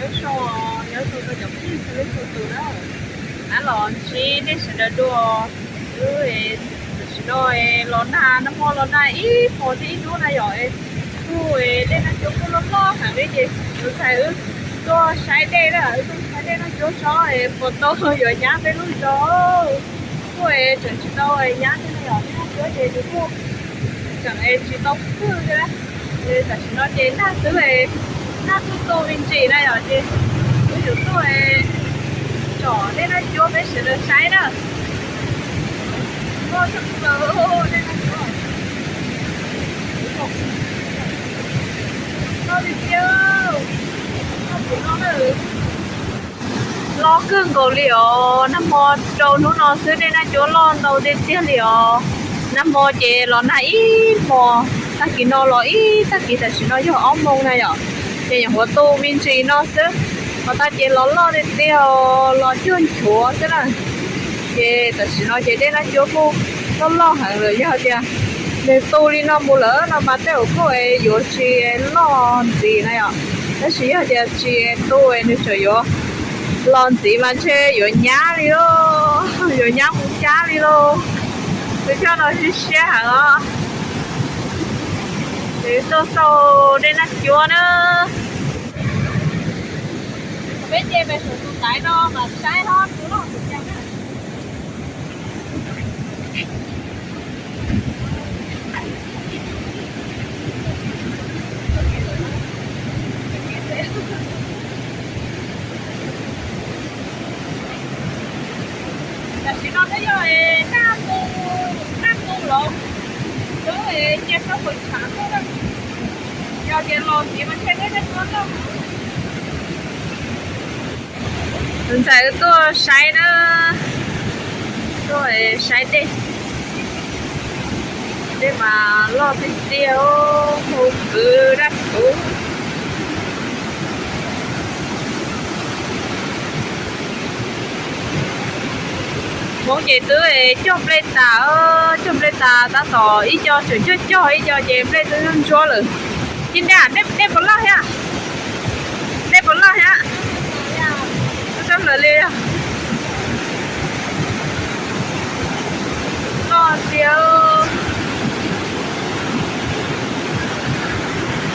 Nyob zoo rau cov phooj ywg txhua leej txhua tus na, ab los ntsib nej sawv daws dua. Wb tam sim no los nag, nag hmo los nag ib hmos thiab ib hnub na yom. Kuj dej Naj Cuab kuj loj loj heev li ces tus ntxhais wb tuaj saib dej na, wb tuaj saib dej Naj Cuab tso puas tau yuav nyab peb lub zos. Kuj tseem tsis tau nyab thiab na yom, dej Naj Cuab ces nws kuj tseem tsis tau twg thiab. Tam sim no ces nag twb, nag twb tu me ntsis na yom, ces wb yuav tuaj tsom dej Naj Cuab peb sawv daws saib na. Loj tshaj plaws dej Naj Cuab. Loj tiag tiag, loj kawg nkaus li os. Nag hmo rau hnub no xwb dej Naj Cuab loj ntau tiag tiag li os. Nag hmo ces los nag ib hmos, tag kis no los ib tag kis, tam sim no yog ob moos na yom, ces nyuam qhuav tu me ntsis no xwb. Hos tag ces los loj tiag tiag, los cuag nchuav xwb na. Ces tam sim no ces dej Naj Cuab kuj loj loj heev lawm, yog tias nws tu li no mus lawm no mas tej zaum kuj yuav tsis loj ntxiv na yom. Tab sis yog tias tsis tu nws tseem yuav los ntxiv mas ntshe yuav nyab li lauj, yuav nyab mus cab li lauj. Tus choj no siab siab heev os. Ces tuaj xauj dej Naj Cuab na. Peb ces pem saum tus taiv no mas saib hlob tus loj tus cas na. Tam sim no twb yog nag tu, nag tu los twb cia sab pawg tshav tuaj na. Yog tias los ntxiv mas ntshe dej Naj Cuab loj. Tus ntxhais tuaj saib na, tuaj saib dej. Dej mas loj tiag tiag, hu kwv dab kuv. Hmoob ces twb cog nplej tas, cog nplej tas tab tom ib co tseem cog cog ib co ces nplej twb ntsuab lawm. Tij Nra, dej puas loj thiab? Dej puas loj thiab? Sab plaws li. Loj tiag.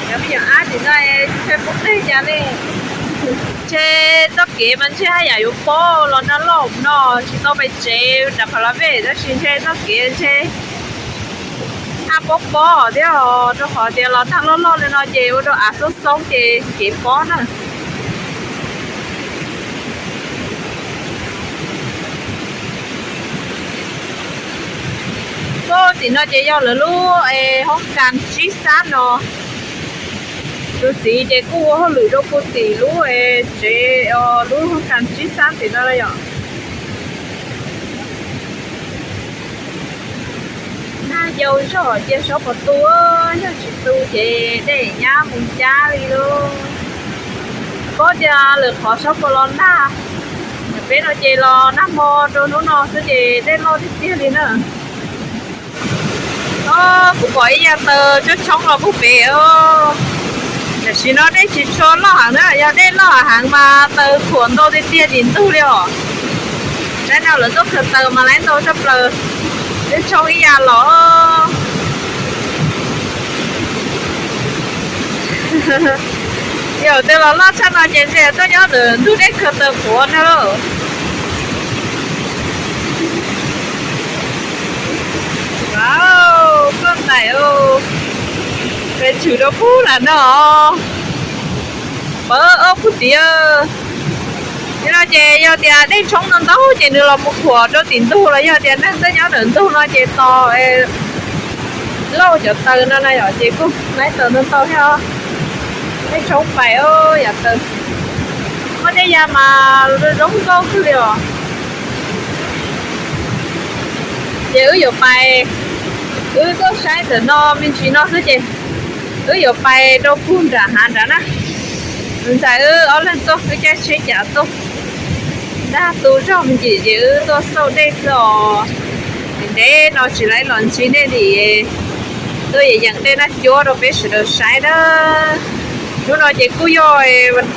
Cov me nyuam ab tim no ntshe poob dej cas ne. Ntshe txoj kev mas ntshe haj yam yuav pob los nag loj no, tsis tau pem tsev nram Pha La Vej, tab sis ntshe txoj kev ntshe haj pob pob thiab os, rau qhov tias los nag loj loj li no ces ua rau av xoob xoob ces kev pob na. Tuaj tim no ces yog lawv lub hoob kas tsib xab no. Tus txiv ces kuj ua hauj lwm rau puag tim lub tsev, lub hoob kas tsib xab tim no yom. Nag yau zog cia saub puas tu, yog tsis tu ces dej nyab mus cab li lauj. Paub tias lwm qhov saub puas los nag. Peb no ces los nag hmo rau hnub no xwb ces dej loj tiag tiag li na. Kuv pom ib yav taws tshoob tshoob los puag pem. Tam sim no dej tsis tshua loj heev na, yog dej loj heev mas taws thuam ntau tiag tiag tim ntug li os. Lawv no lawv tuaj khaws taws mas lawv ntau tshaj plaws. Dej tshoob ib yam los. Yog tej los loj tshaj no ces ntshe tuaj nyob ntawm ntug dej khaws taws quav ntag lauj. Wow, koj ntais, pes tshwm rau pug lam no. Pawg ob pug tiav. Yog no ces yog tias dej tshoob ntau ntau ces nws los mus khuam rau tim ntug los yog tias neeg tuaj nyob ntawm ntug no ces tos lauj cov taws no na yom, ces kuj laib taws ntau ntau thiab. Dej tshoob pais yam taws. Muaj dej ya mas zoo nkauj kawg li os. Ces wb yuav pais, wb tuaj saib ntawm no me ntsis no xwb ces wb yuav pais rau pug nram hav nrad na. Ntxhais wb ob leeg tuaj wb caij tsheb cav tuaj. Nag tu zog me ntsis ces wb tuaj xauj dej xwb os. Ntev no tsis laib los ntsib nej li, tuaj yeem yeem dej Naj Cuab rau peb sawv daws saib na. Hnub no ces kuj yog vas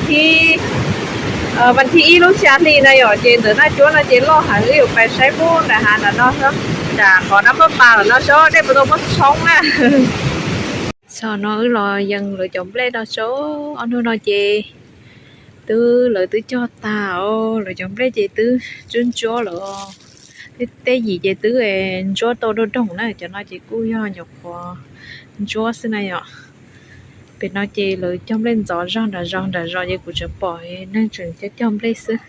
thib ib lub xya hli na yom, ces ntawm Naj Cuab no ces loj heev, wb yuav pais saib pub nram hav nram no, nram qhov Nab Paj Pas lawm no saib dej puas tau muab tshoob na. Txog no wb los yees lawv cov nplej no saib, ob hnub no ces twb lawv twb cog tag os, lawv cov nplej ces twb ntsuab ntsuab lawm, tej yim ces twb ntsuab tau doog doog na, cov no ces kuj yog nyuam qhuav ntsuab xwb na yom. Pem no ces lawv cog nplej ntxov zog nram zos nram zos ces kuv tseem pom neeg tseem cog cog nplej xwb.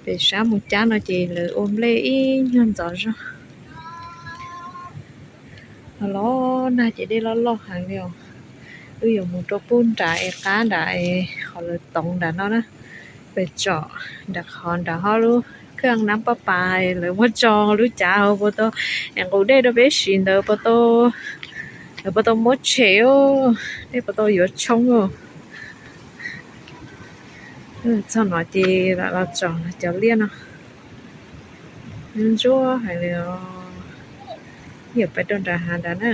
Pem sab mus cab no ces lawv ua nplej ib nyuag ntxov zog. Los los nag ces dej loj loj heev li os. Wb yuav mus rau pub nram es qab nram es qhov lawv toov nram no na. Pem tsom nram qhov nram ho lub khaj Nab Paj Pas lawv muab tso lub cav hauv puas tau, es nqus dej rau peb siv ntawd puas tau, lawv puas tau muab tshem, dej puas tau yuav tshoob. Txog no ces lam los tsom cov liaj no, ntsuab heev li os. Yuav pais rau nram hav nrad na.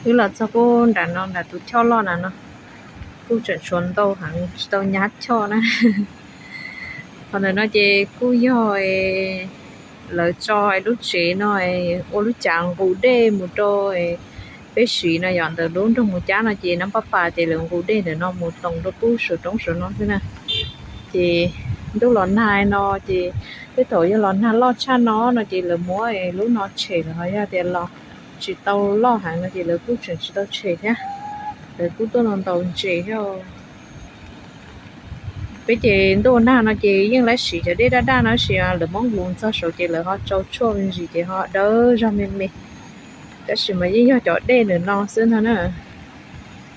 Wb los txog kuj nram no nram tus choj loj na no, kuj tseem tshuav ntau heev tsis tau nyab choj na. Qhov ntawm no ces kuj yog lawv tso lub tsev no ua lub cav nqus dej mus rau peb siv no yom, ntawm lub nroog mus cab no ces Nab Paj Pas ces lawv nqus dej ntawm no mus toom rau pub saum roob saum no xwb na. Ces ntuj los nag no ces tej thaum yog los nag loj tshaj no no ces lawv muab lub no tshem lawm, ho yog tias los tsis tau loj heev no ces lawv kuj tseem tsis tau tshem thiab. Lawv kuj tuaj ntaus ntses thiab. Peb ces ntuj nag no ces yeej lab siv cov dej daj daj no tab sis lawv muab nqus txog saud ces lawv ho tsau tshuaj me ntsis ces ho dawb zog me me. Tab sis mas yeej yog cov dej ntawm no xwb ntag na.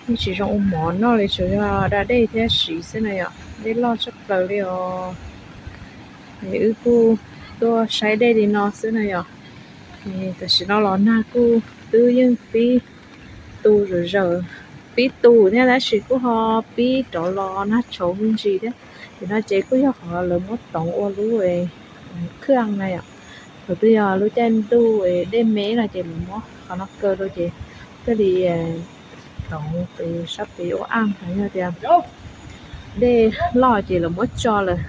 Yeej tsis zoo ua mov noj li, tsuas yog da dej thiab siv xwb na yom. Dej loj tshaj plaws li os. Wb kuj tuaj saib dej li no xwb na yom. Tam sim no los nag kuj twb yeej pib tu zom zaws, pib tu thiab tab sis kuj ho pib rov los nag tshauv me ntsis thiab. Ces no ces kuj yog qhov lawv muab toov ua lub khaj na yom. Thaum twg yog lub caij ntuj dej me no ces lawv muab qhov no kaw rau ces thiaj li toov pem sab pem ua aj, yog tias dej loj ces lawv muab tso lawm.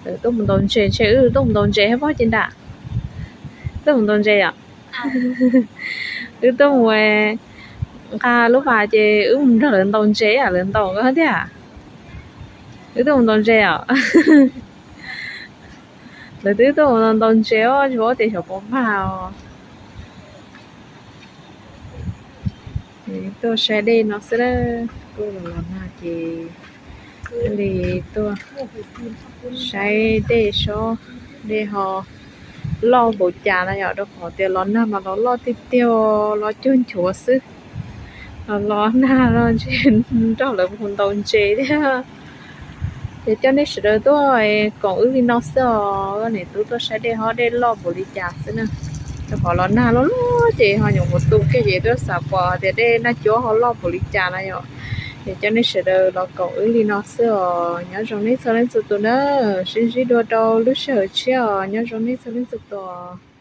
Ces tuaj mus ntaus ntses, ntshe wb tuaj mus ntaus ntses thiab pob ces nram. Tuaj mus ntaus ntses yom. Wb tuaj mus nqa lub pas ces wb mus nrog lawv ntaus ntses, lawv ntaus nkawd thiab tiag. Wb tuaj mus ntaus ntses os. Lawv twb tuaj mus ntaus ntses os, tsis paub tias xyov puas mag os. Tuaj saib dej no xwb, tuaj los los nag ces li tuaj saib dej, saib dej ho loj npaum cas no yom, rau qhov tias los nag mas los loj tiag tiag, los cuag nchuav xwb. Los los nag no ntshe nrog lawv mus ntaus ntses thiab. Ces coj nej sawv daws tuaj koom wb li no xwb os, niam tub tuaj saib dej ho dej loj npaum li cas xwb na. Rau qhov los nag loj loj ces ho nyuam qhuav tu kiag ces twb xav pom tias dej Naj Cuab ho loj npaum li cas na yom. Ces coj nej sawv daws los koom wb li no xwb os, nyob zoo nej txhua leej txhua tus na. Sib ntsib dua rau lub sij hawm tshiab os, nyob zoo nej txhua leej txhua tus.